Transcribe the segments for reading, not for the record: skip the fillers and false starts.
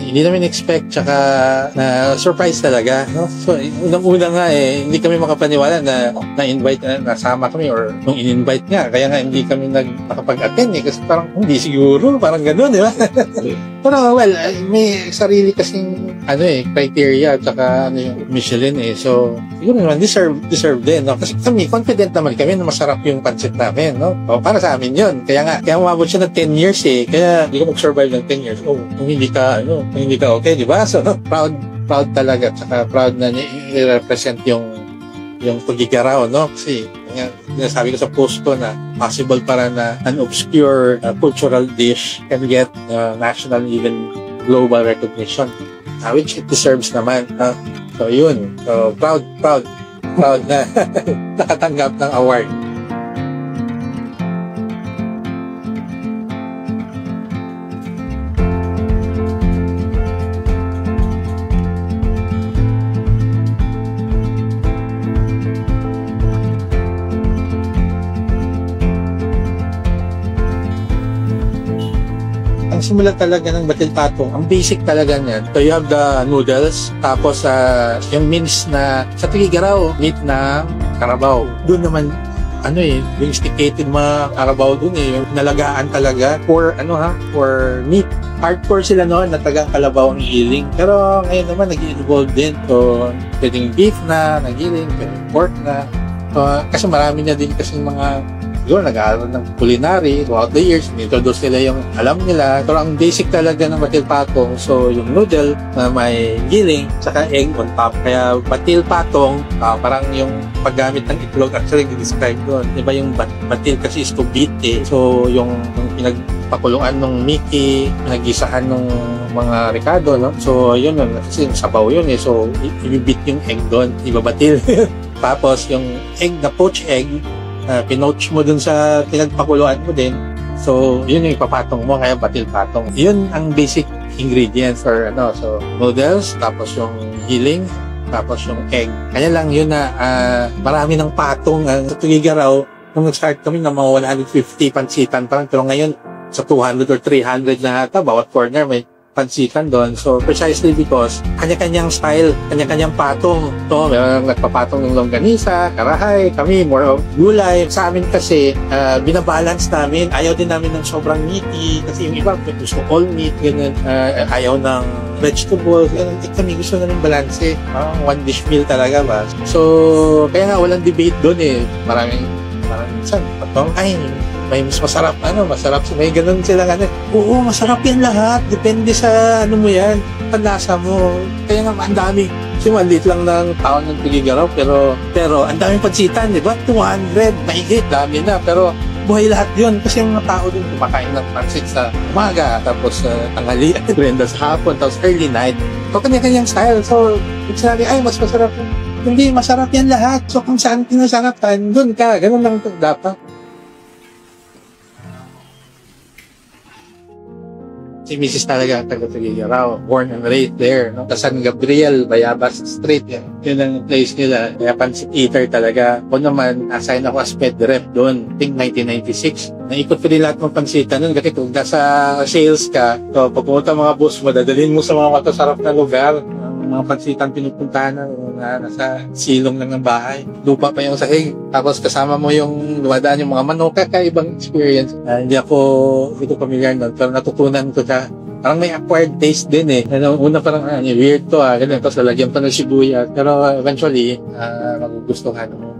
hindi namin expect, tsaka na surprise talaga, no? So, unang-una nga hindi kami makapaniwala na na-invite, nasama kami, or nung in-invite nga, kaya nga hindi kami nakapag-attend kasi parang hindi siguro, parang gano'n, di ba? Pero, well, may sarili kasing, criteria, tsaka, yung Michelin, so, siguro naman, deserve din, no? Kasi kami, confident naman kami na masarap yung pancit namin, no? O, para sa amin yun. Kaya umabot siya ng 10 years, kaya hindi ko mag-survive ng 10 years. Kung hindi ka okay, di ba? So, proud talaga, tsaka proud na i-represent yung Tugigaraw, no? Kasi, sabi ko sa post ko na possible para na an obscure cultural dish can get national, even global recognition, which it deserves naman. So, yun. So, proud na nakatanggap ng award. Ang simula talaga ng batil patong, ang basic talaga niyan. So you have the noodles, tapos yung minced na sa Tugigaraw, meat na karabaw. Doon naman, yung sticated mga karabaw doon yung nalagaan talaga for meat. Hardcore sila noon na tagang kalabaw ang giling. Pero ngayon naman nag-evolve din. So, pwedeng beef na, nagiling, pwedeng pork na. Kasi marami na din kasi mga siguro nag-aaral ng culinary throughout the years, introduce nila yung alam nila. Pero ang basic talaga ng batil patong, so yung noodle na may giling, saka egg on top. Kaya batil patong, parang yung paggamit ng itlog, actually i-describe doon. Diba yung batil kasi is to beat So yung pinagpakulungan ng Mickey, pinag-gisahan ng mga Ricardo, no? So yun, kasi yung sabaw yun So i-beat yung egg doon, ibabatil. Tapos yung egg, na poached egg, pinoach mo dun sa pinagpakuluan mo din. So, yun yung ipapatong mo, kaya batil patong. Yun ang basic ingredients or so noodles, tapos yung giling, tapos yung egg. Kaya lang yun na marami ng patong sa Tugigaraw. Nung nag-start kami na mga 150 pansitan parang, pero ngayon sa 200 or 300 na ata, bawat corner may pansitan doon. So, precisely because kanya-kanyang style, kanya-kanyang patong. So, meron nagpapatong ng longganisa, karahay, kami, more of gulay. Sa amin kasi, binabalance namin. Ayaw din namin ng sobrang meaty. Kasi yung iba, gusto all meat, ganun. Ayaw ng vegetables. Ganun. Kami gusto namin balanse. One dish meal talaga ba? So, kaya nga walang debate doon Maraming minsan, patong, may mas masarap, masarap. May ganun sila oo, masarap yan lahat. Depende sa mo yan, panlasa mo. Kaya nga, ang dami. Kasi maliit lang ng taon ng Tugigaraw, pero ang daming pansitan, di ba? 200, mahigit, dami na. Pero buhay lahat yun. Kasi yung mga tao din kumakain ng pansit sa umaga, tapos tanghali, renda sa hapon, tapos early night. So, kanya-kanyang style. So, sinabi, mas masarap. Hindi, masarap yan lahat. So, kung saan pinasarapan, dun ka. Ganun lang dapat. Si Mrs. talaga ang taga-Tugigaraw, born and raised there, no? Sa San Gabriel, Bayabas Street, yun ang place nila. Kaya pansit eater talaga. O naman, assign ako as ped rep doon, I think 1996. Naikot ko din lahat ng pansitan nun, kasi kung nasa sales ka, so pag pumunta mga boss mo, dadalhin mo sa mga matasarap na lugar. Mga pansitan pinupuntahan na nasa silong lang ng bahay. Lupa pa yung sahig. Tapos kasama mo yung lumadaan yung mga manok. Kakaibang experience. Hindi ko familiar nun. Pero natutunan ko siya. Parang may acquired taste din Una parang weird to ganun. Tapos lalagyan pa ng sibuyas. Pero eventually, magugustuhan mo.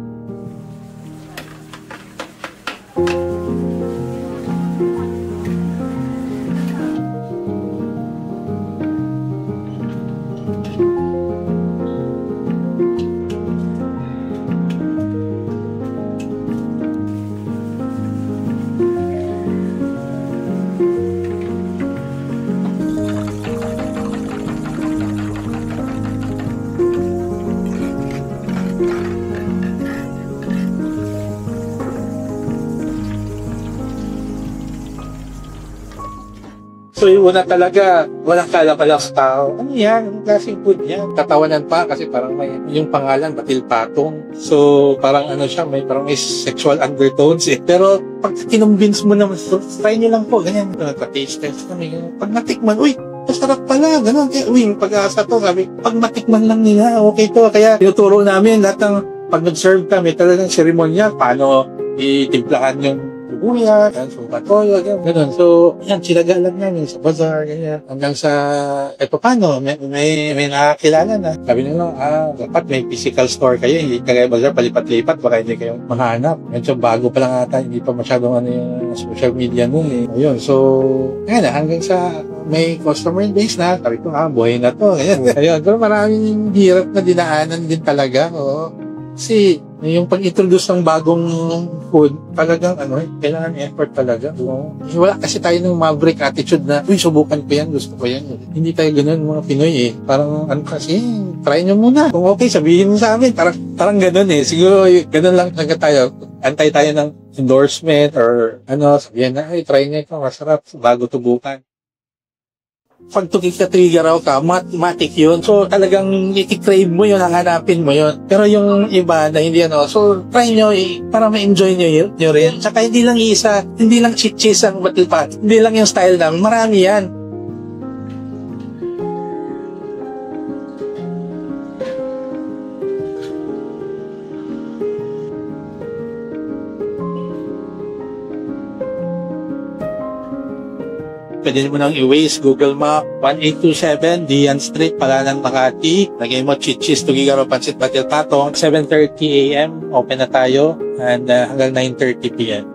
So yung una talaga, walang kala-kala sa tao. Ano yan? Anong klaseng food yan? Tatawanan pa kasi parang may yung pangalan, batil patong. So parang siya, parang may sexual undertones Pero pag kinumbins mo naman, try niyo lang po, ganyan. Nagpa-taste test kami. Pag natikman, uy, masarap pala, gano'n. Kaya, pag-asa to, sabi, pag matikman lang nila, okay to. Kaya, tinuturo namin lahat ng, pag nag-serve kami, talagang seremonyal, paano itimplahan yung lubuyan, suka toyo, gano'n. So, yan, sinaga lang namin sa bazaar, ganyan. Hanggang sa, paano, may nakakilala na. Sabi nila, dapat may physical store kayo, hindi kagaya bazaar, palipat-lipat, baka hindi kayo mahanap. Medyo bago pa lang ata, hindi pa masyadong yung social media nun eh. Ayun, so, yan hanggang sa may customer base na, sabi ko, buhay na to. Ganyan. Ayun, pero maraming hirap na dinaanan din talaga, Kasi, yung pag-introduce ng bagong food, talagang kailangan effort talaga. Wala kasi tayo ng maverick attitude na, subukan ko yan, gusto ko yan. Hindi tayo ganun mga Pinoy eh. Parang kasi, try nyo muna. Kung okay, sabihin mo sa amin. Parang ganun eh. Siguro ganun lang talaga tayo. Antay tayo ng endorsement or sabihin na, try nyo ito, masarap, bago tubukan. Pag trigger ka, matik yun. So, talagang i-crave mo yun, hanapin mo yun. Pero yung iba na hindi so, try nyo para ma-enjoy nyo rin. Tsaka hindi lang isa, hindi lang cheese ang battle pot. Hindi lang yung style lang, marami yan. Pwede mo nang i-waste Google Map 1827 Dian Street, Palanan, Makati. Lagay mo Chichis Tugigaraw Pancit Batil Patong. 7:30 AM open na tayo and hanggang 9:30 PM.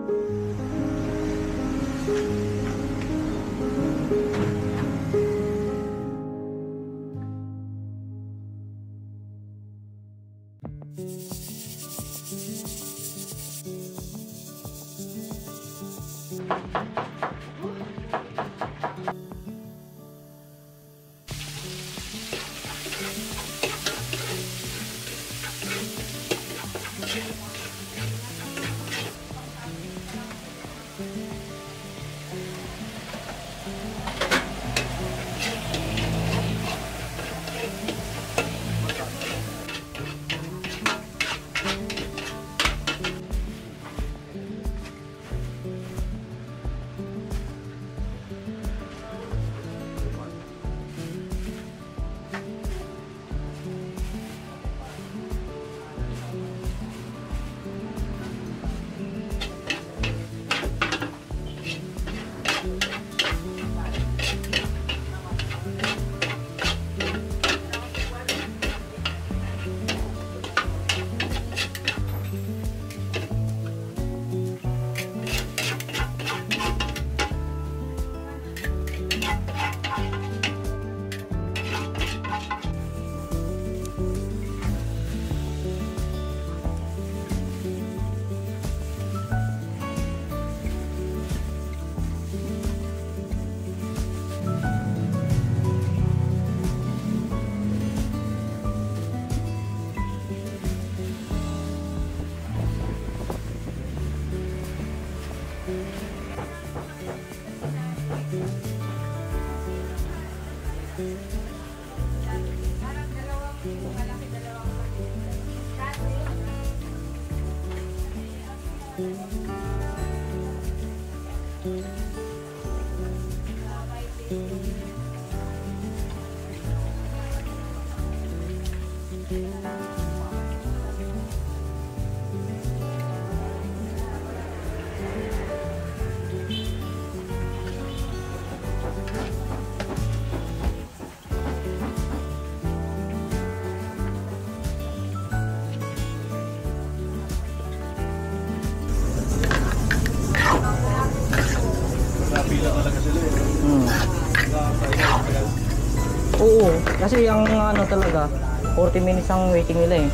Oo, kasi ang talaga 40 minutes ang waiting nila eh.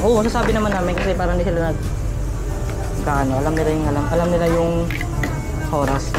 Oo, sasabi naman namin kasi parang hindi sila alam nila yung oras.